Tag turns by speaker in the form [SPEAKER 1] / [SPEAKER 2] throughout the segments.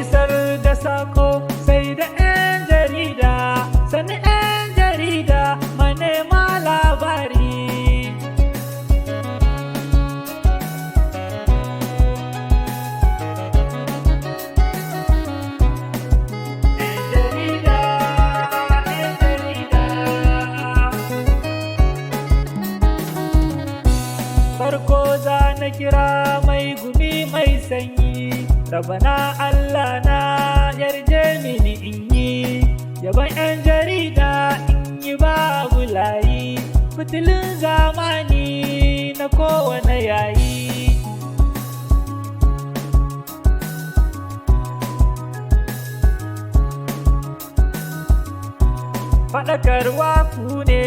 [SPEAKER 1] Isar da sako sai da 'yan jarida, sani 'yan jarida manema labari. 'Yan jarida, 'yan jarida. Farko za na kira mai gumi mai sanyi, Rabana Allah na yarje mini in yi, yaban 'yan jarida in yi babu layi, fitilun zamani na kowane yayi. Faɗakarwa ku ne,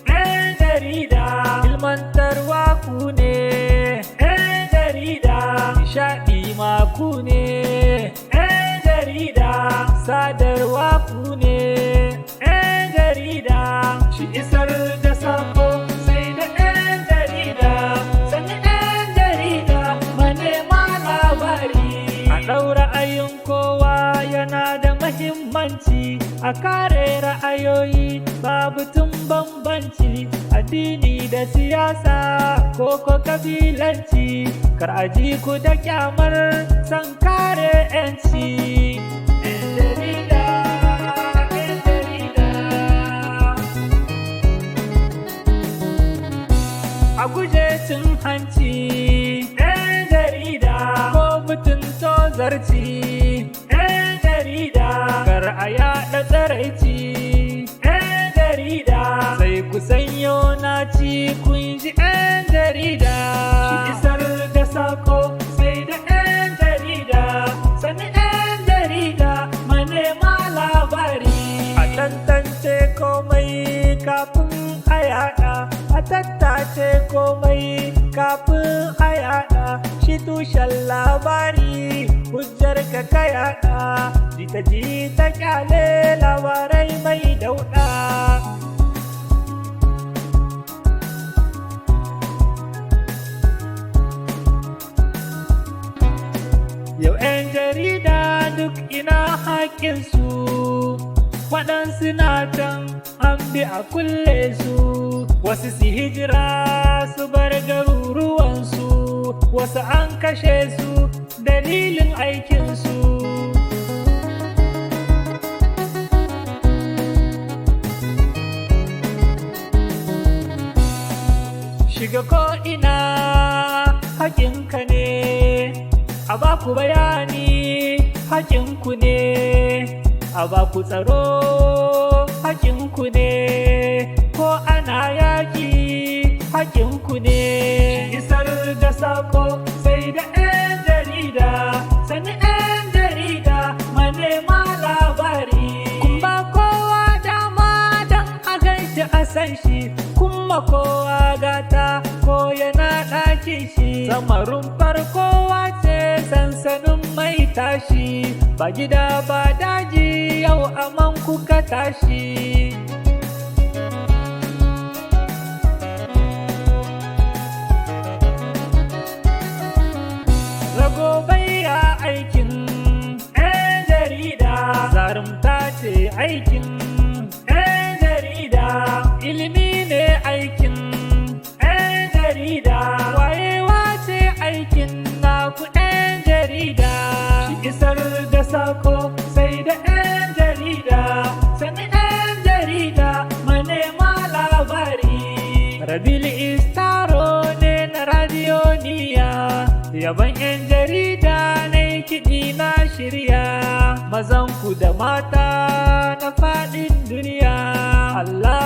[SPEAKER 1] 'yan jarida, ilmantarwa ku ne, 'yan jarida, nishaɗi ma ku ne, 'yan jarida, sadarwa ku ne, 'yan jarida, shi isar da sako sai da 'yan jarida, sani 'yan jarida manema labari. A ɗaura ra'ayin kowa yana da mahimmanci, a kare ra'ayoyi babu tun bambanci, addini da siyasa ko ko kabilanci, kar a ji ku da kyamar san kare 'yanci. 'Yan jarida, 'yan jarida. A guje cin hanci, 'yan jarida, ko mutum tozarci, 'yan jarida, kar a yaɗa tsaraici, 'yan jarida, sai ku sanyo naci kun ji 'yan jarida. Shi isar da sako sai da 'yan jarida, sani 'yan jarida manema labari. A tantance komai kafin a yaɗa, a tattace komai kafin a yaɗa, shi tushen labari hujjar ka ka yaɗa, jita jita kyale labarai mai dauɗa. Yau 'yan jarida duk ina haƙƙinsu, waɗansu na can an bi a kulle su, wasu su hijira su bar garuruwansu, wasu an kashe su dalilin aikinsu. Shiga ko'ina haƙinka ne, a baku bayani haƙinku ne, a baku tsaro haƙinku ne, ko ana yaƙi haƙinku ne. Isar da sako sai da 'yan jarida, sani 'yan jarida manema labari. Kun ba kowa dama don a ganshi a san shi, kuma kowa gata ko yana ɗakin shi. Samarin farkowa ce sansanin mai tashi, ba gida ba daji yau aman kuka tashi. Rago ya aikin 'yan jarida, zarumta ce aikin 'yan jarida, ilimi ne aikin 'yan jarida, wayewa ce aikin naku 'yan jarida. Shi isar da sako sai da 'yan jarida, sani 'yan jarida manema labari. Rabil Istaro ne na radiyoniya, yaban 'yan jarida na kiɗi na shirya, mazanku da mata na faɗin duniya. Allah